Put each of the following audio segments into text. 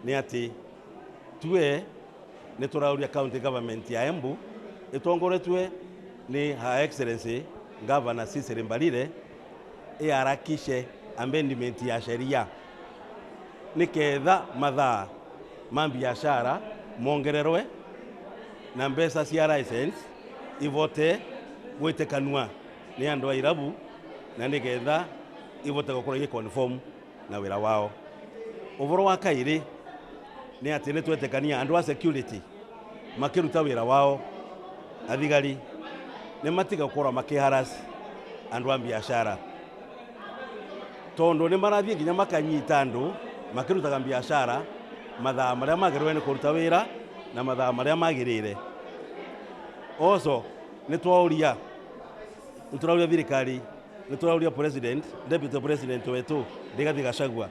Nĩ atĩ tuwe nĩ tũrauria county government ya Embu ĩtongoretwe nĩ Her Excellency Governor Cecily Mbarire ĩharakishe amendment ya sheria nĩketha mathaa ma biashara mongererwe na mbeca cia license ivote gwĩtĩkanua nĩ andũ a irabu na nĩgetha ivote gũkorwo igĩ conform na wĩra wao. Ũhoro wa kairĩ nĩ atĩ nĩ twetĩkania andũ a security makĩruta wĩra wao, athigari nĩ matiga gũkorwo makĩharas andũ a biashara, tondũ nĩ marathiĩ nginya makanyita andũ makĩrutaga biashara mathaa marĩa magĩrĩirwo nĩ kũruta wĩra na mathaa marĩa magĩrĩire. Also nĩ twauria, nĩ tũrauria thirikari, nĩ tũrauria president, deputy president wetu Rigathi Gachagua,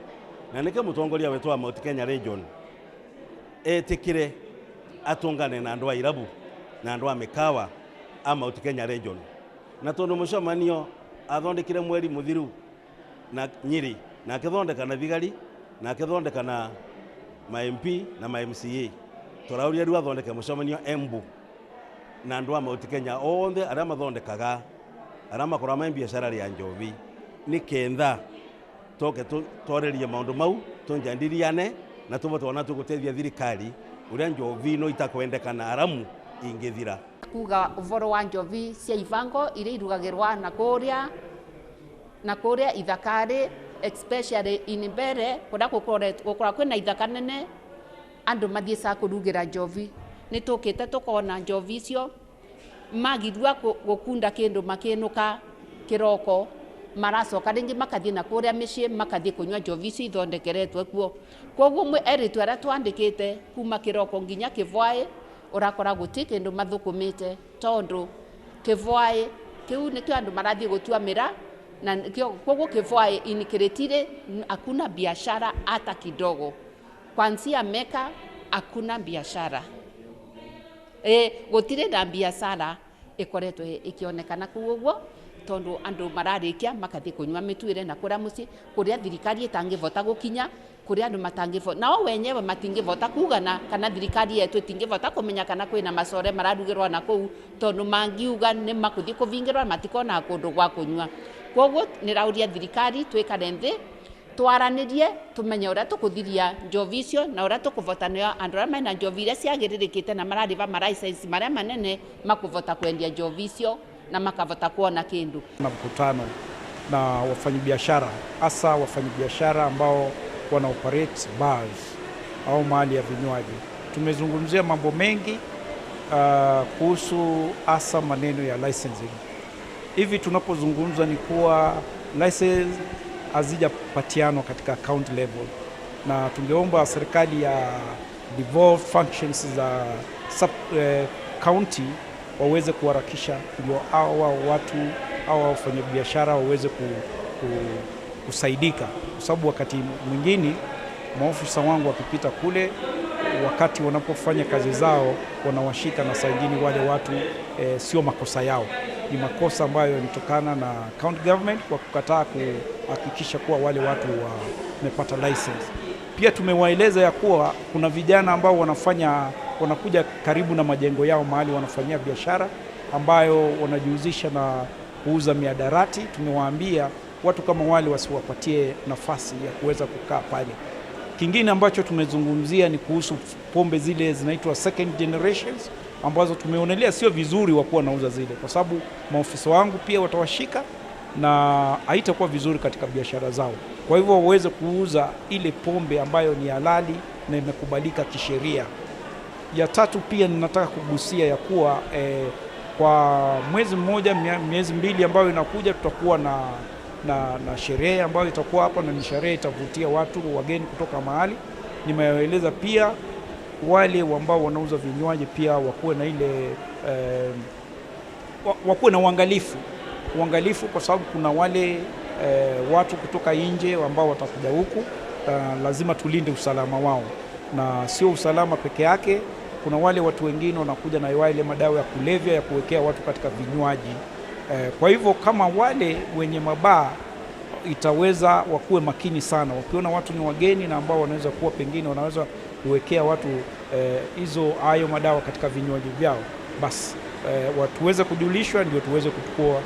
na nĩkĩo mũtongoria wetu wa Mount Kenya region etĩkĩre atũngane na andũ a irabu na andũ a mĩkawa a Mount Kenya region, na tondũ mũcemanio athondekire mweri mũthiru na Nyeri na akĩthondeka na thigari na akĩthondeka na ma MP na ma MCA, tũrauria rĩu athondeke mũcemanio Embu na andũ a Mount Kenya othe arĩa mathondekaga, arĩa makoragwo me biacara rĩa njovi, nĩ kentha toke twarerie maũndũ mau, tũnjandiriane na tũvote ona tũgũteithia thirikari ũrĩa njovi no itakwendekana aramu ingĩthira. Kuga ũvoro wa njovi cia ibango iria irugagĩrwa na kũrĩa ithakari, especially in Mbere kũrĩa gũkoragwo kwĩna ithaka nene, andũ mathiĩcaga kũrugĩra njovi. Nĩ tũkĩte tũkona njovi icio magirua gũkunda kĩndũ makĩnũka kĩroko, maracoka rĩngĩ makathiĩ na kũrĩa mĩciĩ makathiĩ kũnyua njovi icio ithondekeretwo kuo. Koguo erĩtu arĩa twandĩkĩte kuma kĩroko nginya kĩbwaĩ, ũrakora gũtirĩ kĩndũ mathũkũmĩte, tondũ kĩbwaĩ kĩu nĩkĩo andũ marathiĩ gũtua mĩra na nĩkĩo. Koguo kĩbwaĩ in Kiritiri hakuna biashara hata kidogo. Kuanzia Meka hakuna biashara, gũtirĩ na biashara ĩkoretwo ĩkĩonekana kũu ũguo, tondũ andũ mararĩkia makathiĩ kũnyua mĩtuĩre na kũrĩa mũciĩ, kũrĩa thirikari ĩtangĩvota gũkinya, kũrĩa andũ matangĩvota nao wenyewe matingĩvota kugana, kana thirikari yetu ĩtingĩvota kũmenya kana kwĩna macore mararugĩrwo na kũu, tondũ mangiuga nĩ makũthiĩ kũvingĩrwo, matikona kũndũ gwa kũnyua. Koguo nĩrauria thirikari twĩkare nthĩ twaranĩrie, tumenye ũrĩa tũkũthiria njovi icio na ũrĩa tũkũvota nĩo andũ arĩa mena njovi iria ciagĩrĩrĩkĩte na mararĩva ma license marĩa manene makũvota kwendia njovi icio na makavota kuona kĩndũ. Na mkutano na wafanyabiashara, hasa wafanyabiashara ambao wana operate bars au mahali ya vinywaji. Tumezungumzia mambo mengi kuhusu hasa maneno ya licensing. Hivi tunapozungumza ni kuwa license hazijapatianwa katika county level, na tungeomba serikali ya devolved functions za sub county waweze kuharakisha ndio hawa watu au wafanyabiashara waweze kusaidika, kwa sababu wakati mwingine maofisa wangu wakipita kule, wakati wanapofanya kazi zao wanawashika, na saa ingine wale watu sio makosa yao, ni makosa ambayo yanatokana na county government kwa kukataa kuhakikisha kuwa wale watu wamepata license. Pia tumewaeleza ya kuwa kuna vijana ambao wanakuja karibu na majengo yao mahali wanafanyia biashara ambayo wanajihusisha na kuuza mihadarati. Tumewaambia watu kama wale wasiwapatie nafasi ya kuweza kukaa pale. Kingine ambacho tumezungumzia ni kuhusu pombe zile zinaitwa second generations ambazo tumeonelea sio vizuri wakuwa wanauza zile, kwa sababu maofisa wangu pia watawashika na haitakuwa vizuri katika biashara zao. Kwa hivyo waweze kuuza ile pombe ambayo ni halali na imekubalika kisheria. Ya tatu pia ninataka kugusia ya kuwa kwa mwezi mmoja, miezi 2 ambayo inakuja, tutakuwa na sherehe ambayo itakuwa hapa, na ni sherehe itavutia watu wageni kutoka mahali. Nimewaeleza pia wale ambao wanauza vinywaji pia wakuwe na ile wakuwe na uangalifu, kwa sababu kuna wale watu kutoka nje ambao watakuja huku, lazima tulinde usalama wao, na sio usalama peke yake, kuna wale watu wengine wanakuja na wale madawa ya kulevya ya kuwekea watu katika vinywaji. Kwa hivyo kama wale wenye mabaa Itaweza wakuwe makini sana, wakiona watu ni wageni na ambao wanaweza kuwa pengine wanaweza kuwekea watu hizo hayo madawa katika vinywaji vyao, basi watuweze kujulishwa, ndio tuweze kuchukua